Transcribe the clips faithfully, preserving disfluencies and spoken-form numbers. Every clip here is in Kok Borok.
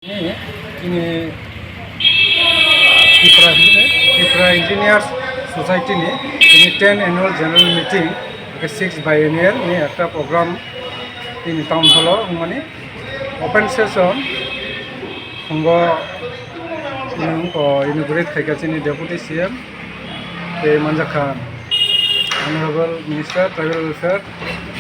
Ni, ini Tripura, Tripura Engineers Society ni, ini ten annual general meeting, ke six biennial ni ekta program ini town hall o, mani open session, hwngo, ini wngkha inaugurate khaikha chini Deputy C M, tei manjakha Honorable Minister Tribal Welfare,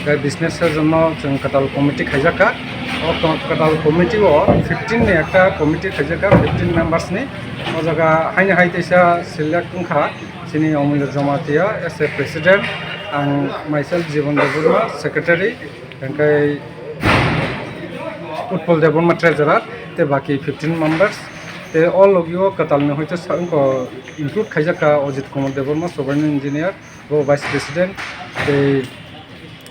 tei business session no chwng kwtal committee khaijakha. O ko-, kwtal committee o fifteen ni ekta committee khaijakha, fifteen members ni. O jaga haini hai teisa select wngkha chini Omulya Jamatia as a president, ang myself Jibon Debbarma secretary, hingkai Utpal Debbarma treasurer, tei baki fifteen members. Tei o logi o kwtal ni hoite sa wngkha include khaijakha Ajit Kumar Debbarma, software engineer, bo vice president, tei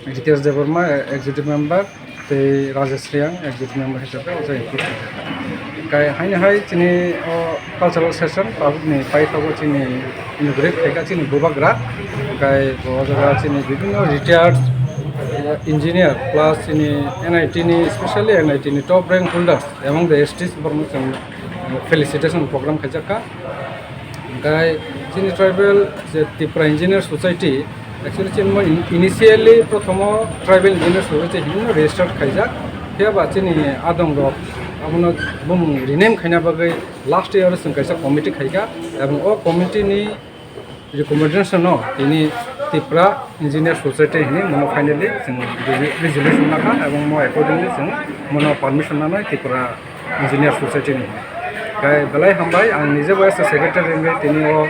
Ritesh Debbarma, executive member, tei Rajesh Reang, executive member hisabe o jaga include khaijak. Kai haini hai chini o cultural session tabuk ni paithago chini inaugurate khaikha chini bubagra. Kai bo jaga chini bibhinno retired, eh, engineer plus chini N I T ni, specially N I T ni top rank holders among the S Ts borokno chwng, eh, felicitation program khaijakha. Hingkai chini tribal je Tripura Engineer Society, actually chini mo in-, initially prothomo Tribal Engineer Society hinwi register khaijak. Phiya ba chini adong rok abono bumung rename khaina bagwi last year o chwng kaisa committee khaikha, ebong o committee ni recommendation no tini Tripura Engineer Society hinwi mono finally chwng re-, resolution nakha, ebong mo accordingly chwng mono permission nanai Tripura Engineer Society ni. Kai belai hambai, ang nije bo as a secretary wngwi tini o,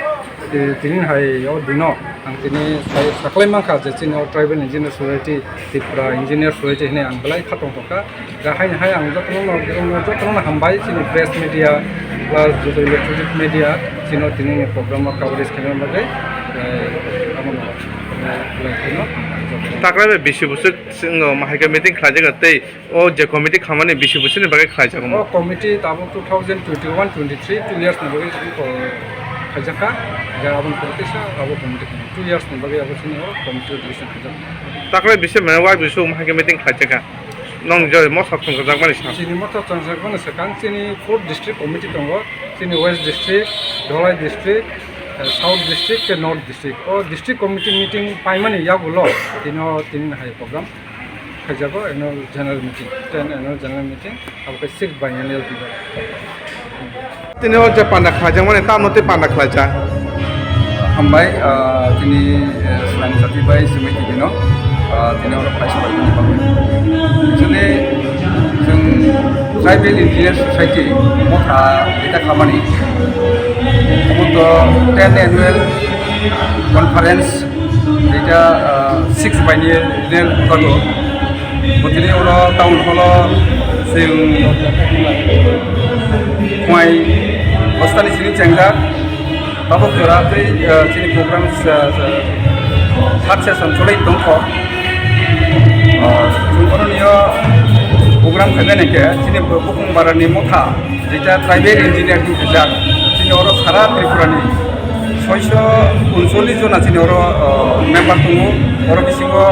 eh, tini hai o dino ang tini sai saklai mankha je chini o Tribal Engineer Society, Tripura Engineer Society hinwi ang belai khatong tongkha. Ga haini hai ang jotono no, jotono no, jotono no hambai chini press media plus joto electronic media chini o tini ni program o coverage khaina bagwi, eh, abono, eh, belai kheno hambai jotono. Takrai bai bisi bwswk chwng o mahaika meeting khlaijak tei O je committee khamani bisi bosini bagwi khlaijago mo? O committee tabuk two thousand twenty-one twenty-three two years ni bagwi, uh, khaijakha. Ja aboni pore teisa abo committee khaijakha. Two years ni bagwi abo chini o committee decision khaijakha. Takle bisi mane wai bisu umha khe meeting khlaijakha. Nong je motha chwngsajakmani sa. Chini motha chwngsajakmani swkang chini four district committee tongo. Chini West District, Dholai District, uh, South District tei North District. O district committee meeting paimani yagulo tini o tini ni hai program khaijago annual general meeting, ten annual general meeting, abo khe six biennial period. Tini o je panda khlaijakmani, tamo tei panda khlaijak. Hambai, ah, tini, eh, Swnam Jati bai Jimai T V no, ah, tini oro phai sabai tini bagwi. Actually, chwng Tribal Engineer Society motha eta khamani. Obo to ten annual conference Eta, ah, six biennial wngkha do. Botini ulo town hall o chwng khwai bostani simi chengjak. Tabuk jora tei, ah, chini program, ah, ah, third session choli tongkho. Ah, chwng bono nio program khainai khe chini bukung barani motha. Jeta tribal engineer ni khaijak, chini oro sara Tripura ni soiso uncholish jona chini oro, o, member tongo. Oro bisingo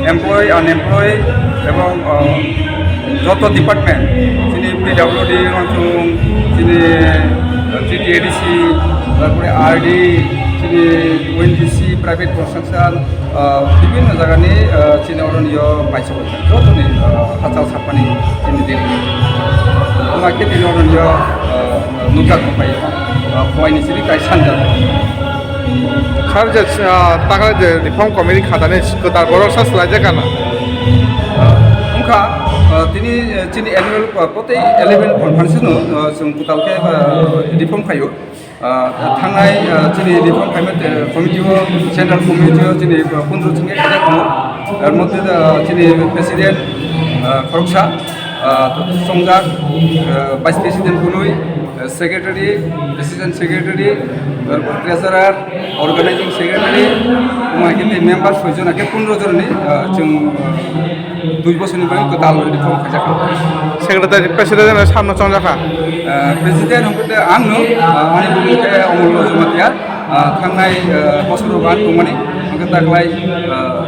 employee, unemployee ebong, o, joto department, chini P W D wngthung, chini, o, G T A D C, tarpore R D, chini O N G C, private construction, ah, bibhinno jagani, ah, chini oroni o paisa paisa jotoni, ah, hachal sapani chini dini. Wngma khe tini oroni o, ah, nukjak pai, ah, phoini chini kai sanja. Sir, je, ah, takha je reform committee khatani kwtal borok sa swlaijak kana? Ah, wngkha, ah, tini, eh, chini annual, ah, protei eleven conference no, ah, chwng kwtal khe, ah, reform khaio. Ah, thangnai, ah, chini reform committee, committee o, central committee o chini, ah, pondro chini khaijak tongo. Ar moddhe, ah, chini president, ah, khoroksa, ah, chongjak, ah, vice president kunui, ah, secretary, assistant secretary, tarpor treasurer, organizing secretary, wngma khe tei member soi jona khe pondro jona ni, ah, chwng, ah, Dui bosor ni bagwi kwtal reform khaijak kha. Secretary, president no samno chongjak kha. Ah, president hwnkhe ang no, ah, ani bukhuk khe Omol Jamatia, ah, thangnai, ah, bosor o ang tongmani, hwnkhe taklai, ah,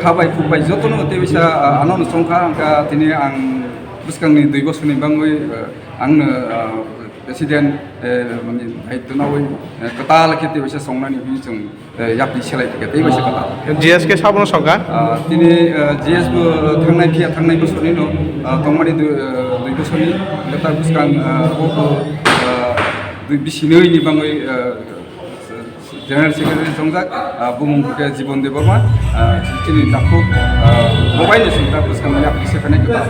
kha bai khuk bai jotono tei bisa, ah, ano no chong kha, hwnkhe tini ang bwskang ni dui bosor ni bagwi, ah, Ang no, ah, president, eh, mani daityo nawi, eh, kwtal khe tei baisa songnani hwnwi chwng, eh, yapri selai tongkha, tei baisa kwtal. G S K sabono songkha? Ah, tini, eh, G S bo thangnai phiya, thangnai bosorni no, ah, tongmani dui, eh, dui bosorni, kwtal bwskang, ah, bo, ah, dui bisinwi ni bangwi, eh, General Secretary songjak, ah, bumung khe Jibon Debbarma, ah, chini takhuk, ah, mobile ni songta bwskang mani apni sepanai kwtal.